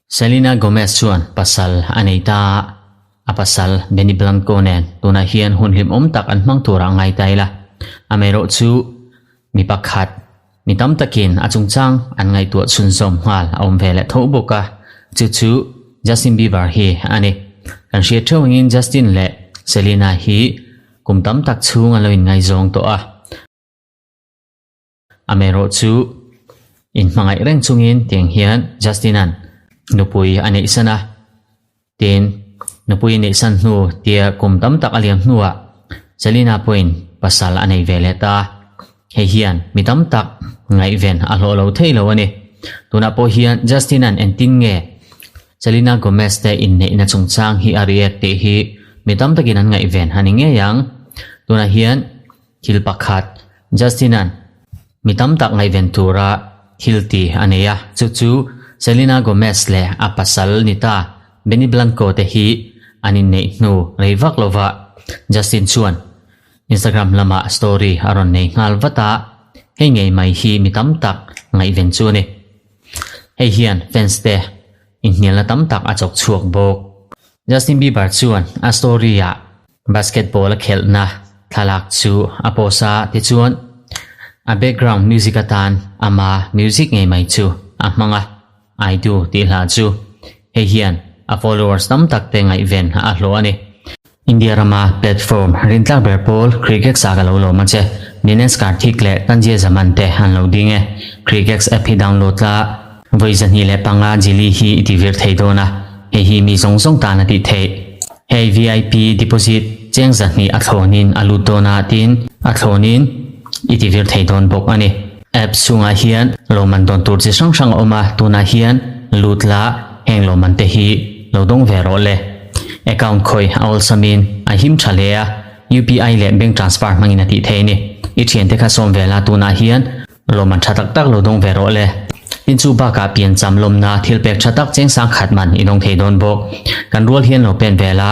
Selena Gomez chuan pasal a nei ta a, a pasal Benny Blanco nen tunah hian hun hlimawm tak an hmang turah ngai ta ila. Amaherawhchu mi pakhat, mi tam takin a chungchang an ngaihtuah chhunzawm nghal a awm ve leh tho bawk a, chu chu Justin Bieber hi a ni. Kan hriat theuh angin Justin leh Selena hi kum tam tak chhung an lo inngaizawng tawh a. Amaherawh chu inhmangaih reng chungin tiang hian Justin-a'n nupui a neihsan a, tin nupui a neihsan hnu tia kum tam tak a liam hnuah Selena pawhin pasal a nei ve leh ta a, hei hian mi tam tak ngaihven a hlawh lo thei lo a ni. Tunah pawh hian Justin-a'n engtin nge Selena Gomez te inneihna chungchang hi a react tih hi mi tam takin an ngaihven a ni ngei ang. Tunah hian Thil pakhat, Justin-a'n mi tam tak ngaihven tura thil ti a nei a, chu chu Selena Gomez leh a pasal ni ta Benny Blanco te hi an inneih hnu rei vak lova Justin chuan Instagram lamah story a rawn nei nghal vat a, hei ngei mai hi mi tam tak ngaihven chu a ni. Hei hian fans te inhnialna tam tak a chawk chhuak bawk. Justin Bieber chuan a story-ah Basketball a khelhna thlalak chu a post a, tichuan a background music atan ama music ngei mai chu a hmang a, I Do tih hla chu. Hei hian a followers tam tak te ngaihven a hlawh a ni. India rama platform rintlak ber pawl Crickex ah ka lo lawm a che. Dinesh Karthik leh Tanzia Zaman te an lo ding e. Crickex app hi download la, vawi 205 Jili hi i ti vir thei dawn a, hei hi mi zawng zawng tan a tih theih. Hei VIP deposit cheng 200 a thlawnin a lut dawn a tiin a thlawnin i ti vir thei dawn bawk a ni. App chhungah hian lawmman dawn tur chi hrang hrang a awm a, tunah hian lut la heng lawmman te hi lo dawng ve rawh le. Account khawi a awlsamin a him tha hle a, UPI leh bank transfer hmangin a tih thei a ni. I thiante kha sawm ve la tunah hian Lawmman tha tak tak lo dawng ve rawh le. Tin chu bakah pian cham lawmna thil pek tha tak cheng sang khat man i dawng thei dawn bawk. Kan rual hian lo pen ve la,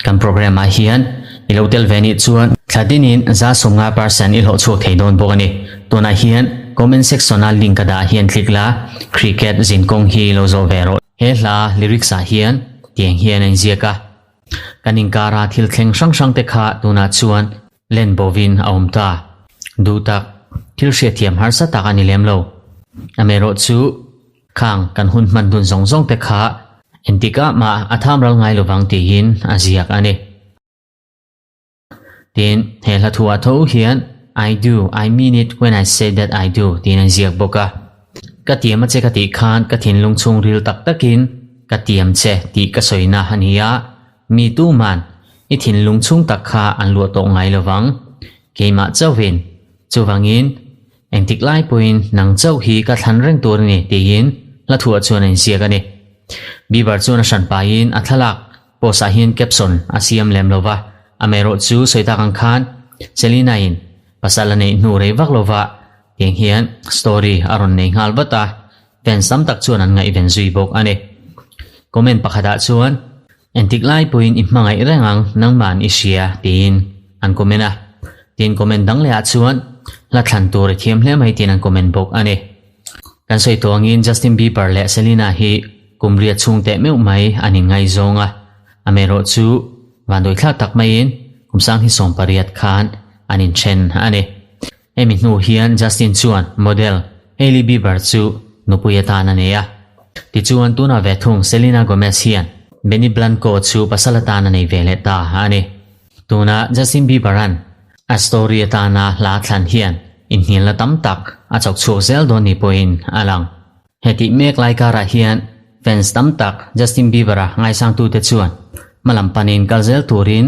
kan program ah hian i lo tel ve nih chuan thla dinin 50% i hlawh chhuak thei dawn bawk a ni. Tunah hian comment section a link ka dah hian click la, cricket zinkawng hi lo zawh ve rawh. He hla lyrics ah hian tiang hian a inziak a, Kan inkara thil thleng hrang hrang te kha tunah chuan Len bovin a awm ta. Duh tak, thil hriatthiam harsa tak a ni lem lo. Amaherawh chu, khang kan hun hman dun zawng zawng te kha entikah mah a tham ral ngai lovang tiin a ziak a ni. Tin, he hla thuah tho hian I do, I mean it when I say that I do tiin an ziak bawk a. Ka tiam a che ka tih khan ka thinlung chhungril tak takin ka tiam che tih ka sawina a ni a, Mi tuman i thinlung chhung tak kha an luah tawh ngai lo vang. Keimah chauhin, chuvangin, engtik lai pawhin nang chauh hi ka thlan reng tur a ni tiin hla thuah chuan a inziak a ni. Bieber chuan a hran pahin a thlalak post ah hian caption a siam lem lo va, amaherawh chu sawi tak ang khan Selena-in pasal a neih hnu rei vak lo va tiang hian story a rawn nei nghal vat a, Fans tam tak chuan an ngaihven zui bawk a ni. Comment pakhatah chuan, Entik lai pawhin i hmangaih reng ang, nangman i hria, tiin an comment a. Tin comment dang lehah chuan, Hla thlan tur i thiam hle mai tiin an comment bawk a ni. Kan sawi tawh angin Justin Bieber leh Selena hi kum riat chhung teh meuh mai an inngaizawng a, amaherawh chu vanduaithlak tak maiin kum sang hi 18 khan an inthen a ni. Hemi hnu hian Justin chuan model Hailey Bieber chu nupui atan a nei a. Tichuan tunah ve thung Selena Gomez hian Benny Blanco chu pasal atan a nei ve leh ta a ni. Tuna Justin Bieber-a'n a story atana hla thlan hian inhnialna tam tak a chawk chhuak zel dawn ni pawhin a lang. Hetih mek lai karah hian fans tam tak Justin Bieber-a ngaisangtute chuan hmalam panin kal zel turin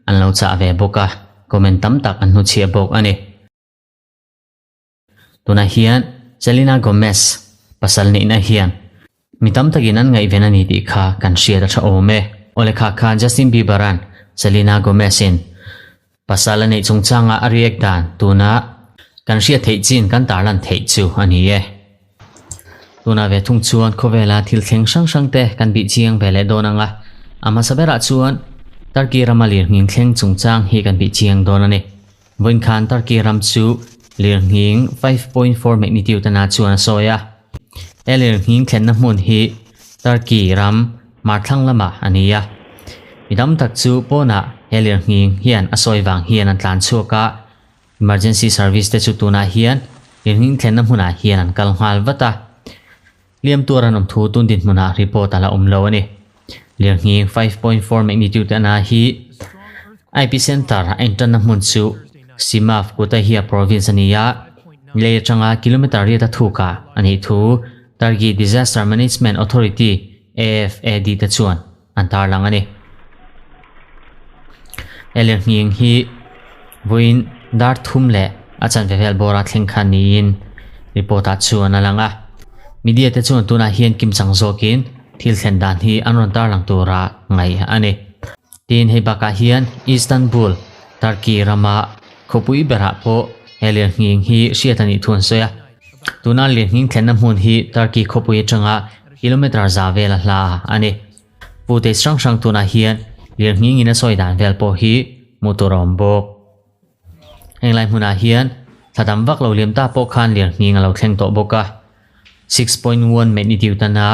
an lo chah ve bawk a, comment tam tak an hnuchhiah bawk a ni. Tunah hian Selena Gomez pasal nihna hian mi tam takin an ngaihven a ni tih kha kan hriat a tha awm e. Awle kha khan Justin Bieber-a'n Selena Gomez-in Pasal a neih chungchanga a react dan tuna kan hriat theih chin kan tarlan theih chu a ni e. Tuna ve thung chuan khawvela thil thleng hrang hrang te kan bih chiang ve leh dawn ang a, a hmasa berah chuan Turkey rama lirnghing thleng chungchang hi kan bih chiang dawn a ni. Vawiin khan Turkey ram chu lirnghing 5.4 magnitude a na chuan a sawi a. He lirnghing thlenna hmun hi Turkey ram hmarthlang lamah a ni a. Mi tam tak chu pawnah he lirnghing hian a sawi vang hian an tlan chhuak a, emergency service te chu tunah hian lirnghing thlenna hmunah hian an kal nghal vat a. Hliam tuar an awm thu tun dinhmunah report a la awm lo a ni. Lirnghing 5.4 magnitude a na hi epicenter a intanna hmun chu Simav Kutahya province a ni a, lei atanga kilometre riat a thuk ah a nih thu Turkey Disaster Management Authority, AFAD, te chuan an tarlang a ni. He lirnghing hi vawiin dar thum leh a chanve vel bawra thleng khan niin report ah chuan a lang a. Media te chuan tunah hian kimchang zawkin thil thlen dan hi an rawn tarlang tura ngaih a ni. Tin, hei bakah hian Istanbul, Turkey rama khawpui berah pawh he lirnghing hi hriat a nih thu an sawi a. Tuna lirnghing thlenna hmun hi Turkey khawpui atanga kilometre za vel a hla a ni. Footage hrang hrang tunah hian lirnghing in a sawi dan vel pawh hi hmuh tur a awm bawk. Heng lai hmunah hian thla tam vak lo liam ta pawh khan lirnghing a lo thleng tawh bawk a. 6.1 magnitude a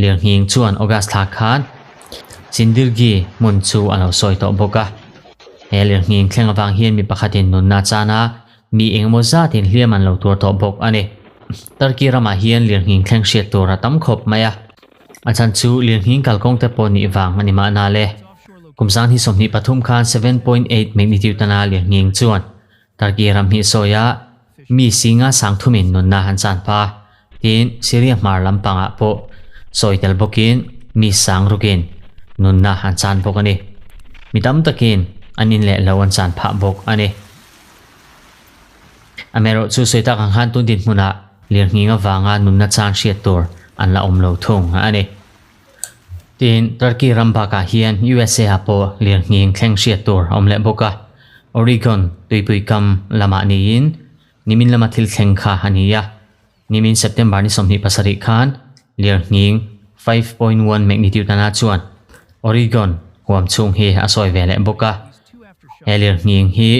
lirnghing chuan August thla khan Sindirgi hmun chu a lo sawi tawh bawk a. He lirnghing thleng avang hian mi pakhatin nunna chan a mi engemaw zatin hliam an lo tuar tawh bawk a ni. Turkey ramah hian lirnghing thleng hriat tur a tam khawp mai a. A chhan chu lirnghing kalkawng te pawh nih vang a ni mahna le. Kum 2023 khan 7.8 magnitude a lirnghing chuan Turkey ram hi sawia mi singa sangthumin nunna an chan pha. Tin, Syria hmar lampangah pawh sawi tel bawkin mi sang rukin nunna an chan bawk a ni. Mi tam takin an in leh lo an chan phah bawk a ni. Amaherawh chu sawi tak ang khan tun dinhmunah lirnghing avanga nunna chan hriat tur an la awm lo thung a ni. Tin, Turkey ram bakah hian USA ah pawh lirnghing thleng hriat tur a awm leh bawk a. Oregon tuipui kam lamah niin nimin lama thil thleng kha a ni a. Nimin September ni 27 khan lirnghing 5.1 magnitude ana chuan Oregon huam chhung hi a sawi ve leh bawk a. He lirnghing hi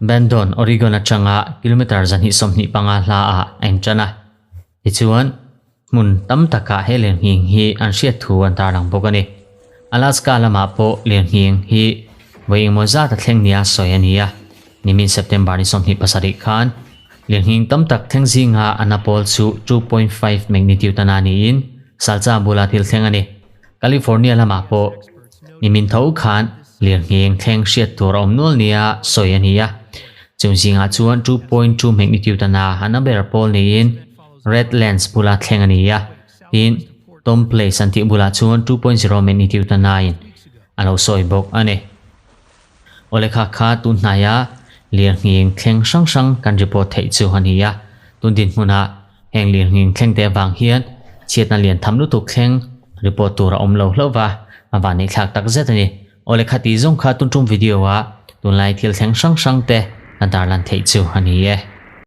Bandon, Oregon atanga kilometre 225 hla ah a intan a. Tichuan, hmun tam takah he lirnghing hi an hriat thu an tarlang bawk a ni. Alaska lamah pawh lirnghing hi vawi engemaw zat a thleng nia sawi a ni a. Nimin September ni 27 khan lirnghing tam tak thleng zinga a na pawl chu 2.5 magnitude a na niin Salcha bula thil thleng a ni. California lamah pawh nimin tho khan lirnghing thleng hriat tur a awm nual nia sawi a ni a. Chung zingah chuan 2.2 magnitude a na a na ber pawl niin Redlands bula thleng a ni a. Tin, Tom Place an tih bulah chuan 2.0 magnitude a nain a lo sawi bawk a ni. Awle kha kha tun hnaia lirnghing thleng hrang hrang kan report theih chu a ni a. Tun dinhmunah heng lirnghing thleng te avang hian chhiatna lian tham lutuk thleng report tur a awm lo hlauh va, a vanneih thlak tak zet a ni. Awle kha tih zawng kha tun tum video ah tunlai thil thleng hrang hrang te a darlan theih chu a ni e.